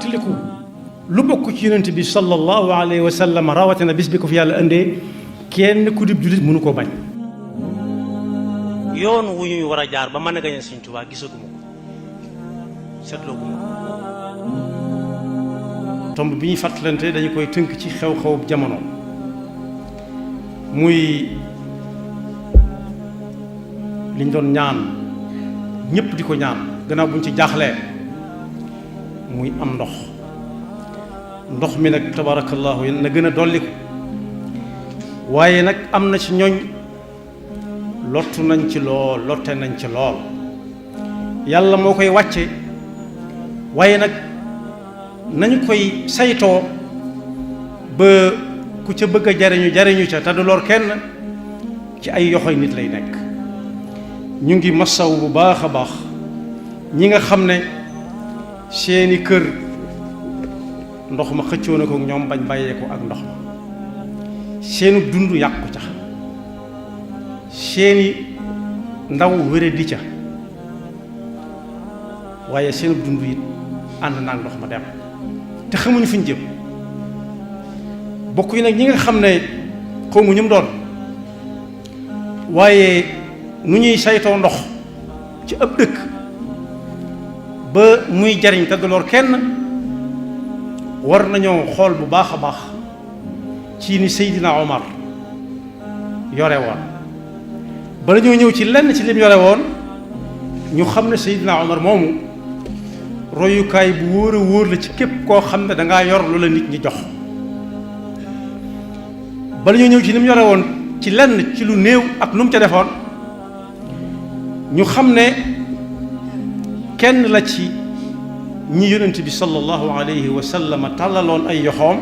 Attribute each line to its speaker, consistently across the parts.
Speaker 1: fàttaliku lu bokk ci yonent bi sallallahu alayhi wa sallam rawatina bis bi ko fi yàlla indee kenn ku dib jullit mënu koo bañ.
Speaker 2: yoon wu ñuy war a jaar ba mën a gañe Sëñ Tuubaa gisaguma ko seetlooguma ko.
Speaker 1: tomb bi ñuy fàttalante dañu koy tënk ci xew-xew jamono muy liñ doon ñaan ñëpp di ko ñaan gannaaw buñ ci jaaxlee muy am ndox mi nag tabarakallahu yéen na gën a dolli ko waaye nag am na ci ñooñ lottu nañ ci lool lotte nañ ci lool yàlla moo koy wàcce waaye nag nañu koy saytoo ba ku ca bëgg a jariñu ca te du lor kenn ci ay yoxoy nit lay nekk. ñu ngi masaw bu baax a baax ñi nga xam ne seeni kër ndox ma xëccoo na ko ñoom bañ bàyyee ko ak ndox ma seenu dund yàqu ca seeni ndaw wére di ca waaye seenu dund it ànd naa ndox ma dem te xamuñu fuñ jëm bokk yi nag ñi nga xam ne xawma ñu mu doon waaye nu ñuy saytoo ndox ci ab dëkk ba muy jariñ te du lor kenn war nañoo xool bu baax a baax ci ni Seydina Omar yore woon bala ñoo ñëw ci lenn ci lim yore woon ñu xam ne Seydina Omar moomu royukaay bu wóor a wóor la ci képp koo xam ne dangaa yor lu la nit ñi jox bala ñoo ñëw ci lim yore woon ci lenn ci lu néew ak nu mu ca defoon ñu xam ne kenn la ci ñi yonent bi sallallahu alayhi wa sallam tàllaloon ay yoxoom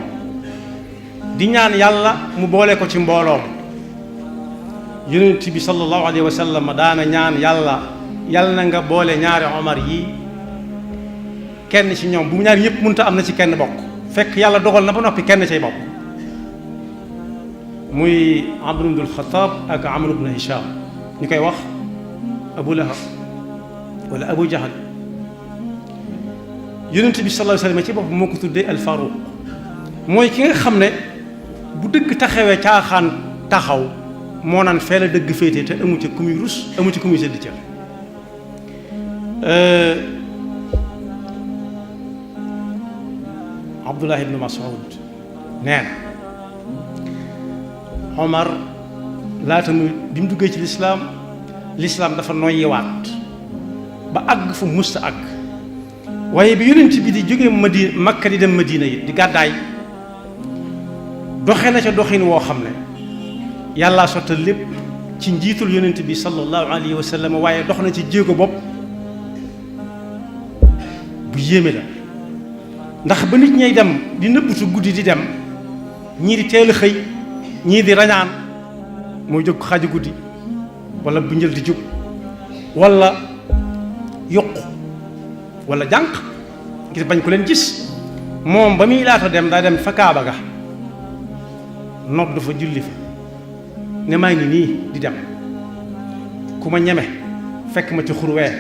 Speaker 1: di ñaan yàlla mu boole ko ci mbooloom yonent bi sallallahu alayhi wa sallam daana ñaan yàlla na nga boole ñaari Omar yi kenn ci ñoom bu ñaari ñëpp mënta am na ci kenn bokk fekk yàlla dogal na ba noppi kenn cay bokk muy Amr ibn al-Khattab ak Amr ibn Hisham ñu koy wax Abu Lahab wala Abu Jahal yonent bi sallallahu alayhi wa sallam ci bopp moo ko tuddee al-Faruq mooy ki nga xam ne bu dëgg taxawee caaxaan taxaw moo naan fee la dëgg féete te amu ci ku muy rus amu ci ku muy sëdd ca Abdullah ibn Mas'ud nee na Omar laata muy bi mu duggee ci lislaam dafa noyyiwaat ba àgg fu musta àgg waaye bi yonent bi di jógee Makka di dem Madina yi di gàddaay doxe na ca doxin woo xam ne yàllaa sottal lépp ci njiitul yonent bi sallallahu alayhi wa sallam waaye dox na ci jéego bopp bu yéeme la ndax ba nit ñay dem di nëbbutu guddi di dem ñii di teel a xëy ñii di rañaan mooy jóg xaaju guddi wala bu njël di jóg wala yokk wala jànq ngir bañ ko leen gis moom ba muy laata dem daa dem fa Kaaba ga nodd fa julli fa ne maa ngi nii di dem ku ma ñeme fekk ma ci xurwee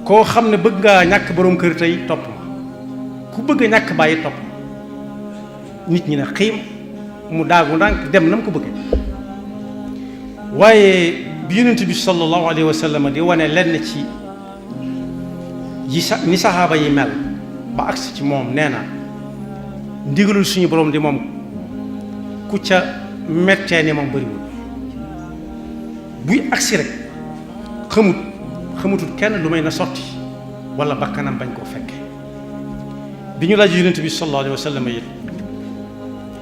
Speaker 1: koo xam ne bëgg ngaa ñàkk boroom kër tey topp ma ku bëgg a ñàkk bàyyi topp ma nit ñi ne xiim mu daagu ndànk dem na mu ko bëggee waaye bi yonent bi sallallahu alayhi wa sallam di wane lenn ci ni saxaaba yi mel ba agsi ci moom nee na ndigalul suñu borom di moom ku ca mettee ni moom bëriwul buy agsi rek xamutul kenn lu may na sotti wala bakkanam bañ koo fekke bi ñu laaj yonent bi sallallahu alayhi wa sallam it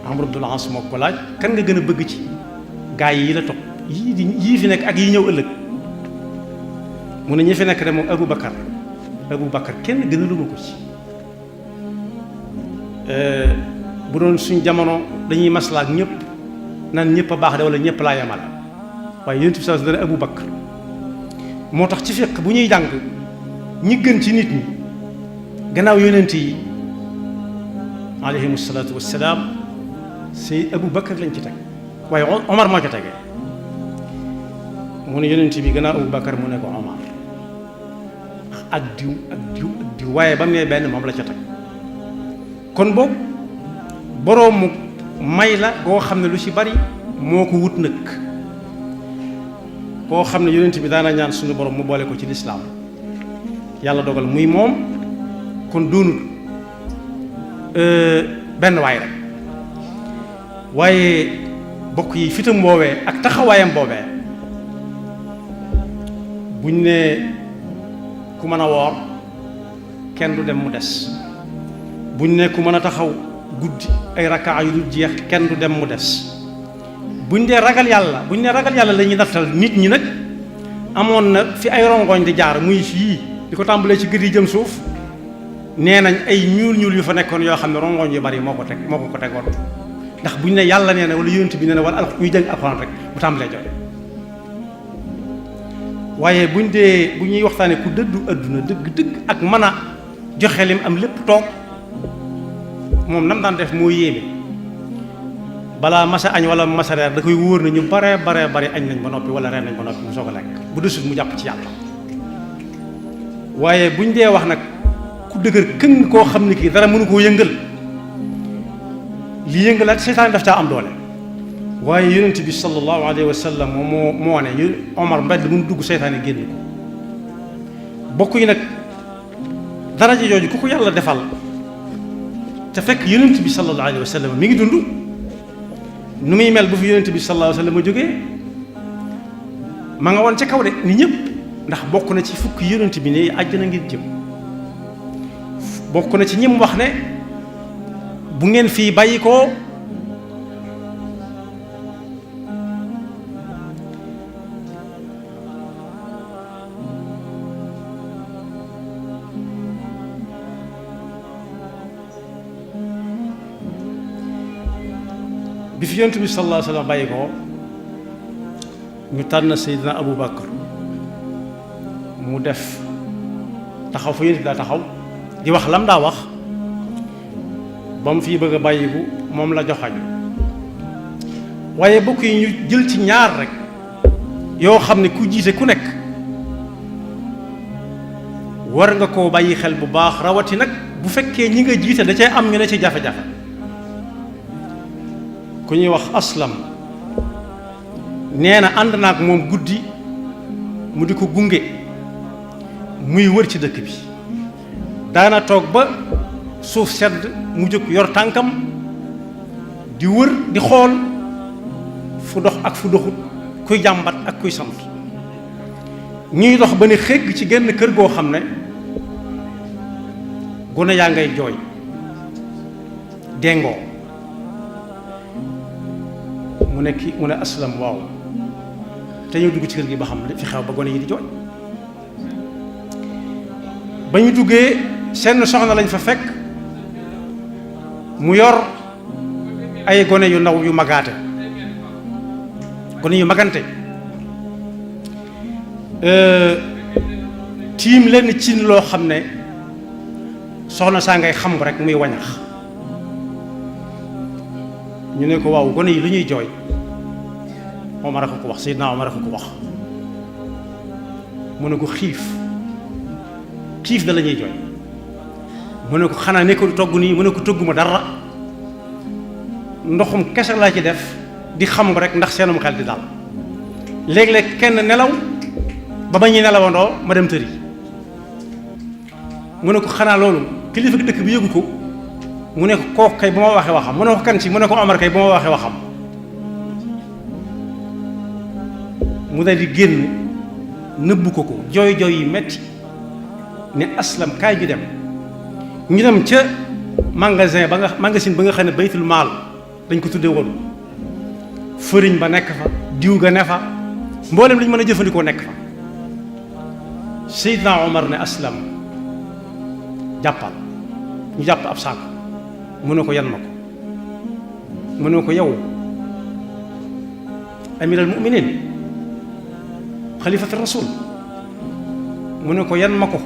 Speaker 1: Amr ibn al-As moo ko laaj kan nga gën a bëgg ci gaa yi la topp yii fi nekk ak yi ñëw ëllëg mu ne ñi fi nekk de moom Abu Bakar kenn gën a luma ko ci bu doon suñ jamono dañuy maslaa ak ñëpp naan ñëpp a baax de wala ñëpp laa yamal waaye yonent bi sallallahu alayhi wa sallam Abu Bakar moo tax ci fiq bu ñuy jàng ñi gën ci nit ñi gannaaw yonent yi alayhimu salaatu wassalaam si Abu Bakar lañ ci teg waaye Omar moo ca tegee mu ne yonent bi gannaaw Abu Bakar mu ne ko Omar ak diw ak diw ak diw waaye ba mu nee benn moom la ca teg kon boog boroomu may la goo xam ne lu ci bari moo ko wut nag koo xam ne yonent bi daana ñaan suñu borom mu boole ko ci lislaam yàlla dogal muy moom kon doonul benn waay rek waaye bokk yi fitam boobee ak taxawaayam boobee buñ ne ku mën a woor kenn du dem mu des buñ ne ku mën a taxaw guddi ay rakkaa yu dul jeex kenn du dem mu des buñ dee ragal yàlla buñ ne ragal yàlla la ñuy nattal nit ñi nag amoon na fi ay rongoñ di jaar muy fii di ko tàmbalee ci gët yi jëm suuf nee nañ ay ñuul ñuul yu fa nekkoon yoo xam ne rongoñ yu bari moo ko tegoon ndax buñ ne yàlla nee na wala yonent bi nee na wala ñuy jàng alxuraan rek bu tàmbalee jooy waaye bu ñuy waxtaanee ku dëddu adduna dëgg ak mën a joxe lim am lépp toog moom nam daan def moo yéeme balaa masa añ wala masa reer da koy wóor na ñu bare añ nañ ba noppi wala reer nañ ba noppi mu soog a lekk bu desut mu jàpp ci yàlla waaye buñ dee wax nag ku dëgër këng koo xam ne kii dara mënu koo yëngal li yëngalaat seytaan daf caa am doole waaye yonent bi sallallahu alayhi wa sallam moo ne Omar mbedd bu mu dugg seytaane génn ko bokk yi nag daraja jooju ku ko yàlla defal te fekk yonent bi sallallahu alayhi wa sallam mi ngi dund nu muy mel bu fi yonent bi sallallahu alayhi wa sallam jógee ma nga woon ca kaw de ni ñëpp ndax bokk na ci fukki yonent bi ne àjjana ngeen jëm bokk na ci ñim wax ne bu ngeen fii bàyyi ko bi fi yonent bi sallallahu alayhi wa sallam bàyyi ko ñu tànn Seydina Abu Bakar mu def taxaw fa yonent bi daa taxaw di wax lam daa wax ba mu fii bëgg a bàyyiku moom la joxañ waaye bokk yi ñu jël ci ñaar rek yoo xam ne ku jiite ku nekk war nga koo bàyyi xel bu baax rawati nag bu fekkee ñi nga jiite da cay am ñu ne ci jafe-jafe ku ñuy wax aslam nee na ànd na ak moom guddi mu di ko gunge muy wër ci dëkk bi daana toog ba suuf sedd mu jóg yor tànkam di wër di xool fu dox ak fu doxut kuy jàmbat ak kuy sant ñuy dox ba ne xégg ci genn kër goo xam ne gone yaa ngay jooy dengoo mu ne aslam waaw te ñu dugg ci kër gi ba xam li fi xew ba gone yi di jooy ba ñu duggee seen soxna lañ fa fekk mu yor ay gone yu ndaw yu magaate gone yu magante tiim lenn cin loo xam ne soxna saa ngay xam rek muy wañax ñu ne ko waaw gone yi lu ñuy jooy Omar a ko wax Seydina Omar a ko wax mu ne ko xiif da la ñuy jooy mu ne ko xanaa nekkul togg nii mu ne ko togguma dara ndoxum kese laa ci def di xam rek ndax seenum xel di daal léeg-léeg kenn nelaw ba ñuy nelawandoo ma dem tëri mu ne ko xanaa loolu kilifa dëkk bi yëgu ko mu ne ko kooku kay bu ma waxee waxam mu ne ko kan ci mu ne ko Omar kay bu ma waxee waxam mu dal di génn nëbbu ko jooy yi metti ne aslam kaay ju dem ñu dem ca magasin ba nga xam ne baytul maal dañ ko tuddee woon fëriñ ba nekk fa diw ga ne fa mboolem li ñu mën a jëfandikoo nekk fa Seydina Omar ne aslam jàppal ñu jàpp ab saako mu ne ko yan ma ko mu ne ko yow amiral mu'minin xalifatu rasul mu ne ko yan ma ko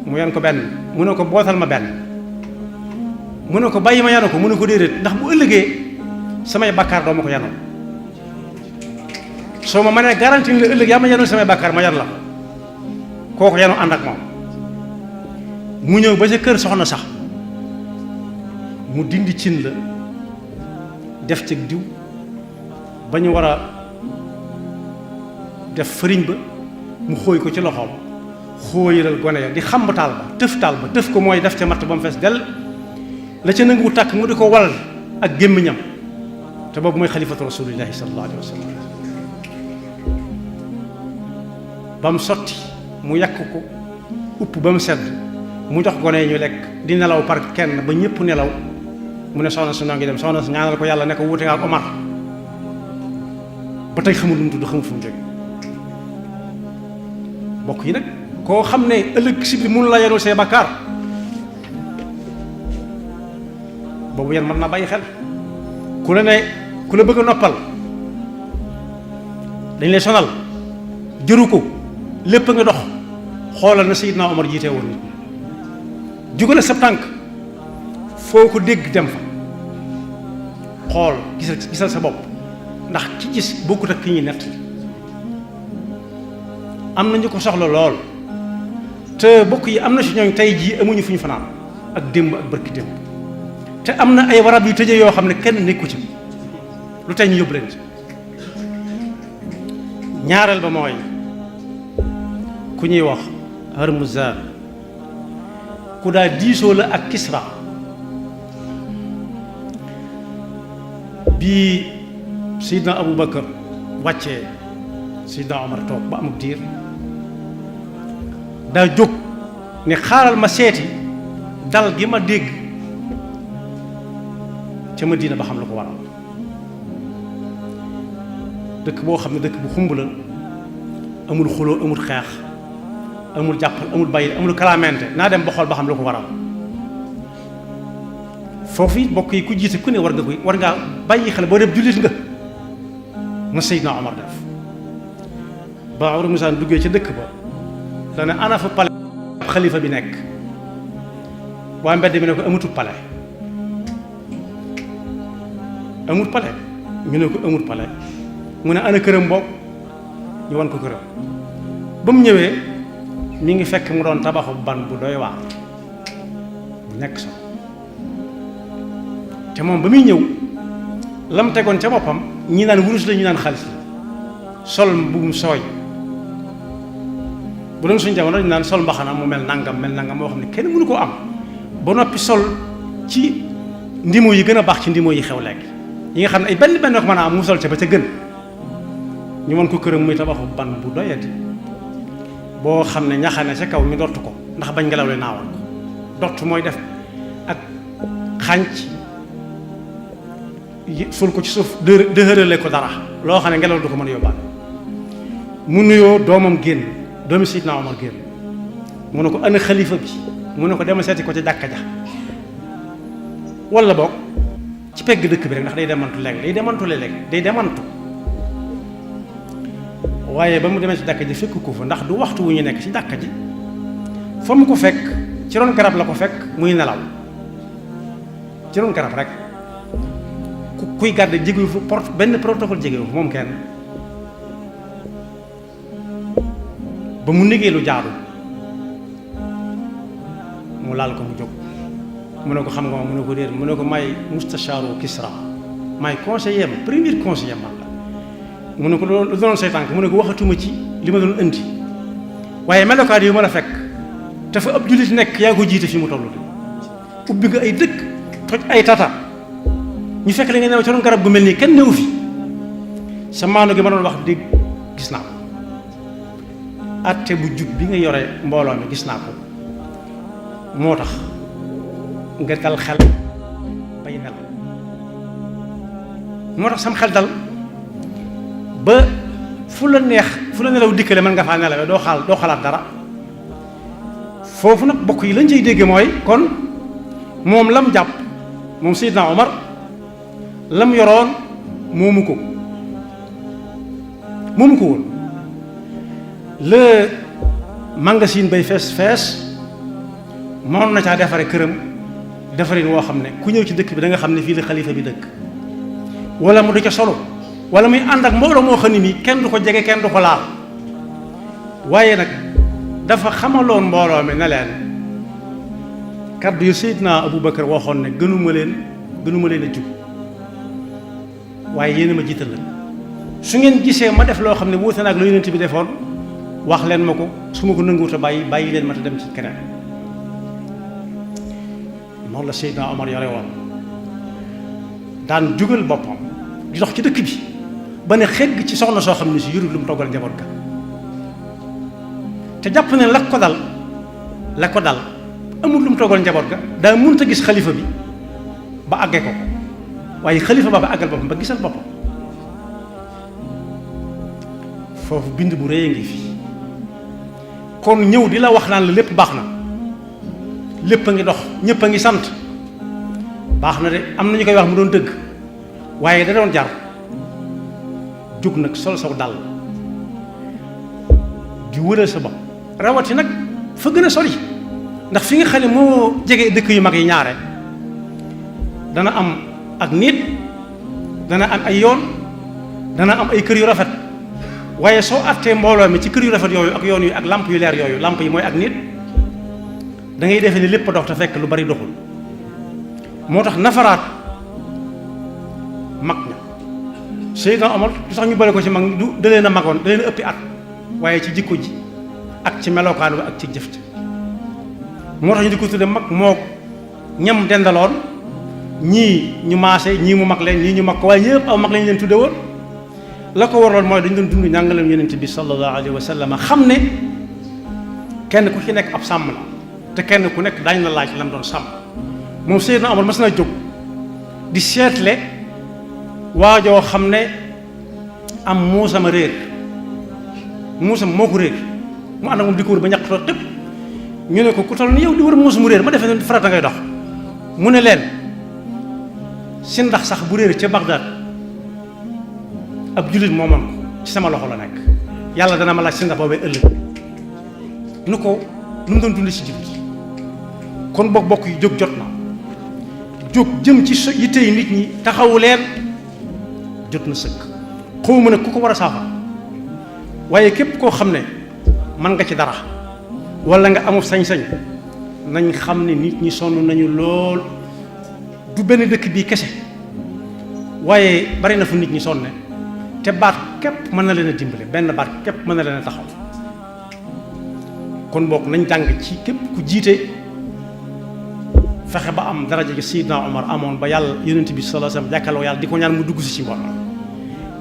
Speaker 1: mu yan ko benn mu ne ko bootal ma benn mu ne ko bàyyi ma yanu ko mu ne ko déedéet ndax bu ëllëgee samay bakkaar doo ma ko yanoo soo ma mënee garanti la ëllëg yaa ma yanul samay bakkaar ma yan la kooku yenu ànd ak moom mu ñëw ba ca kër soxna sax mu dindi cin la def ci diw ba ñu war a def fëriñ ba mu xóoy ko ci loxoom xóoyalal gone ya di xamb taal ba tëf ko mooy def ca matt ba mu fees del la ca nanguwu tàkk mu di ko wal ak gémmiñam te boobu mooy xalifatu rasulillahi sallallahu alayhi wa sallam ba mu sotti mu yàq ko upp ba mu sedd mu jox gone yi ñu lekk di nelaw par kenn ba ñëpp nelaw mu ne soxna si noo ngi dem soxna si ñaanal ko yàlla ne ko wuute nga ak Omar ba tey xamul lu mu tudd xamul fu mu jóge bokk yi nag koo xam ne ëllëg si biir mënu la yenul say bakkaar boobu yan mën naa bàyyi xel ku la ne ku la bëgg a noppal dañ lay sonal jëru ko lépp nga dox xoolal na Seydina Omar jiite woon nit jugale sa tànk foo ko dégg dem fa xool gisal sa bopp ndax ki gis bokkut ak ki ñuy nett am na ñu ko soxla lool te bokk yi am na si ñooñ tey jii amuñu fu ñu fanaan ak démb ak bërki démb te am na ay warab yu tëje yoo xam ne kenn nekku ci lu tey ñu yóbbu leen ci ñaareel ba mooy ku ñuy wax Harmuzan ku daa diisoo la ak Kisra bi Seydina Aboubacar wàccee Seydina Omar toog ba amuk diir daa jóg ne xaaral ma seeti dal gi ma dégg ca Madina ba xam la ko waral dëkk boo xam ne dëkk bu xumb la amul xuloo amul xeex amul jàppal amul bàyyi amul kalaamente naa dem ba xool ba xam la ko waral foofu it bokk yi ku jiite ku ne war ngaa bàyyi xel boo def jullit nga na Seydina Omar def ba Umar Musaan duggee ca dëkk ba dana ana fa pale xalifa bi nekk waa mbedd mi ne ko amutu pale amut pale ñu ne ko amut pale mu ne ana këram boobu ñu wan ko këram ba mu ñëwee mi ngi fekk mu doon tabaxu ban bu doy waar bu nekk so te moom ba muy ñëw lam tegoon ca boppam ñi naan wurus la ñu naan xaalis la sol mbubum sooy bu doon suñu jamono dañu naan sol mbaxana mu mel nangam moo xam ne kenn mënu koo am ba noppi sol ci ndimo yi gën a baax ci ndimo yi xew léegi yi nga xam ne ay benn ko mën a am mu sol ca ba ca gën ñu mën ko këram muy tabaxu ban bu doyati boo xam ne ñaxane ca kaw ñu dott ko ndax bañ ngelaw li naawal ko dott mooy def ak xànc sul ko ci suuf dëhërale ko dara loo xam ne ngelaw du ko mën a yóbbaale mu nuyoo doomam génn doomi Seydina Omar génn mu ne ko ana xalifa bi mu ne ko demal seeti ko ca jàkka ja wala boog ci pegg dëkk bi rek ndax day demantu waaye ba mu demee ci jàkka ji fekk ko fa ndax du waxtu wu ñu nekk ci jàkka ji fa mu ko fekk ci ron garab la ko fekk muy nelaw ci ron garab rek kuy gàdde jégewu fa benn protocole jégewu fa moom kenn ba mu négee lu jaadu mu laal ko mu jóg mu ne ko xam nga ma mu ne ko déet mu ne ko may mustashaaru Kisra may conseiller am premier conseiller man la mu ne ko lu doon say tànk mu ne ko waxatuma ci li ma doon indi waaye melokaan yu ma la fekk te fa ab jullit nekk yaa ko jiite fi mu toll de ubbi nga ay dëkk toj ay tata ñu fekk li nga new ci doon garab gu mel nii kenn newu fi sa maano gi ma doon wax dégg gis naa ko atte bu jub bi nga yore mbooloo mi gis naa ko moo tax nga dal xel bay nel moo tax sam xel dal ba fu la nelaw dikkale mën nga faa nelawee doo xalaat dara foofu nag bokk yi lañ cay dégge mooy kon moom lam jàpp moom Seydina Omar lam yoroon moomu ko woon la magasin bay fees moom na caa defare këram defarin woo xam ne ku ñëw ci dëkk bi da nga xam ne fii la xalifa bi dëkk wala mu du ca solo wala muy ànd ak mbooloo moo xam ne nii kenn du ko jege kenn du ko laal waaye nag dafa xamaloon mbooloo mi ne leen kaddu yu Seydina Aboubacar waxoon ne gënuma leen a jub waaye yéen a ma jiital la su ngeen gisee ma def loo xam ne wuute na ak lu Yonent bi defoon wax leen ma ko su ma ko nanguwut a bàyyi leen ma te dem ci keneen. noonu la Seydina Omar yore woon daan jugal boppam di dox ci dëkk bi ba ne xegg ci soxna soo xam ne si yurul lu mu toggal njaboot ga te jàpp ne la ko dal amul lu mu toggal njaboot ga daa mënut a gis xalifa bi ba àggee ko waaye xalifa ba àggal boppam ba gisal boppam. foofu bind bu rëy a ngi fi kon ñëw di la wax naan la lépp baax na lépp a ngi dox ñëpp a ngi sant baax na de am na ñu koy wax mu doon dëgg waaye da doon jar jóg nag sol saw dàll di wëral sa bopp rawati nag fa gën a sori ndax fi nga xam ne moo jege dëkk yu mag yi ñaare dana am ak nit dana am ay yoon dana am ay kër yu rafet waaye soo attee mbooloo mi ci kër yu rafet yooyu ak yoon yu ak lamp yu leer yooyu lamp yi mooy ak nit da ngay defee ni lépp dox te fekk lu bari doxul moo tax nafaraat mag ña Seydina Omar lu tax ñu bale ko ci mag du da leen a magoon da leen a ëppi at waaye ci jikko ji ak ci melokaan bi ak ci jëf moo tax ñu di ko tudde mag moo ñam dendaloon ñii ñu maase ñii mu mag leen ñii ñu mag ko waaye ñëpp aw mag lañ leen tudde woon la ko waraloon mooy dañu doon dund njàngaleem Yonent bi sallallahu alayhi wa sallam xam ne kenn ku ci nekk ab sàmm la te kenn ku nekk daañu la laaj lam doon sàmm moom Seydina Omar mas na jóg di seetle waajoo xam ne am muusam a réer muusam moo ko réer mu ànd ak moom di ko wër ba ñàkk toog tëpp ñu ne ko ku toll ni yow di wër muus mu réer ma defee ne farata ngay dox mu ne leen si ndax sax bu réer ca Bagdad ab jullit moo man ko ci sama loxo la nekk yàlla dana ma laaj si ndax boobee ëllëg nu mu doon dund ci jullit kon bokk yi jóg jot na jóg jëm ci yittey nit ñi taxawu leen jot na sëkk xawma nag ku ko war a saafara waaye képp koo xam ne mën nga ci dara wala nga amul sañ-sañ nañ xam ne nit ñi sonn nañu lool du benn dëkk bii kese waaye bari na fu nit ñi sonne te baat képp mën na leen a dimbale benn baat képp mën na leen a taxaw kon bokk nañ jàng ci képp ku jiite fexe ba am daraja gi Seydina Omar amoon ba yàlla Yonent bi sallallahu alayhi wasallam jàkkaloo yàlla di ko ñaan mu dugg si ci mbooloo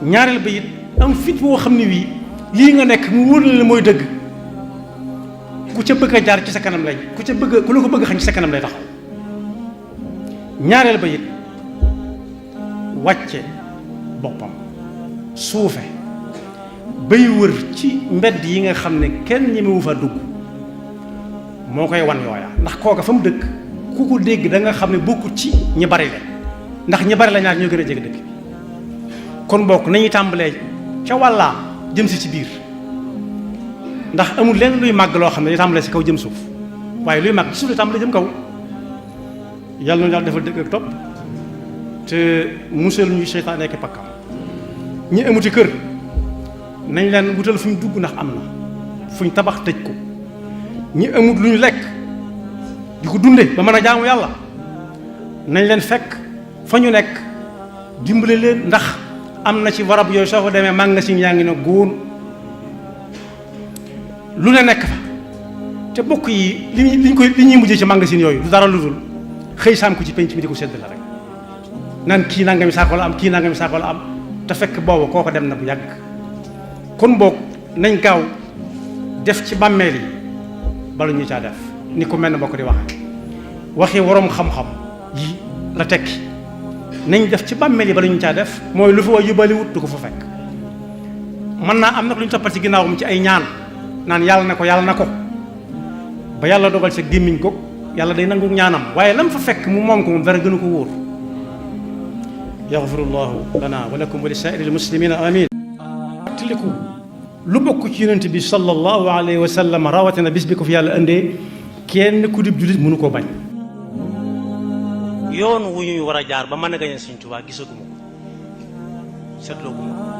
Speaker 1: ñaareel ba it am fit boo xam ne wii lii nga nekk mu wóor la mooy dëgg ku ca bëgg a jaar ci sa kanam lay ku la ko bëgg xañ ci sa kanam lay taxaw ñaareel ba it wàcce boppam suufe bay wër ci mbedd yi nga xam ne kenn ñemewu fa dugg moo koy wan yooya ndax kooka fa mu dëkk ku ko dégg da nga xam ne bokkut ci ñi bari la ndax ñi bari la ñaar ñoo gën a jege dëkk kon bokk nañuy tàmbalee ca wàllaa jëm si ci biir ndax amul lenn luy màgg loo xam ne day tàmbalee si kaw jëm suuf waaye luy màgg ci suuf day tàmbalee jëm kaw yàlla noonu yàlla defal dëgg ak topp te musal ñuy seytaane ak pakkam ñi amuti kër nañ leen wutal fu ñu dugg ndax am na fu ñu tabax tëj ko ñi amut lu ñu lekk di ko dunde ba mën a jaamu yàlla nañ leen fekk fa ñu nekk dimbale leen ndax am na ci warab yooyu soo fa demee magasin yaa ngi ne góor lu ne nekk fa te bokk yi li ñuy mujjee ci magasin yooyu du dara lu dul xëy saam ko ci penc mi di ko sedd la rek naan kii nangami saako la am kii nangami saako la am te fekk boobu kooko dem na bu yàgg kon boog nañ gaaw def ci bàmmeel yi bala ñu caa def ni ko mel ne bokk di waxi waroom xam-xam yi la tekki nañ def ci bàmmeel yi bala ñu caa def mooy lu fa wa yóbbaliwut du ko fa fekk mën naa am nag lu ñu toppal ci ginnaawam ci ay ñaan naan yàlla na ko ba yàlla dogal sa gémmiñ ko yàlla day nangu ñaanam waaye lam fa fekk mu moom ko moom dara gënu ko wóor yaxfirullahu lana wa lakum wa li saa'iril muslimina amin tiliku lu bokk ci yonent bi sallallahu alayhi wa sallam rawatina bis bi ko fi yàlla indee kenn ku dib jullit mënu koo bañ
Speaker 2: yoon wu ñuy war a jaar ba mën a gañe Sëñ Tuubaa gisaguma ko seetloo guma ko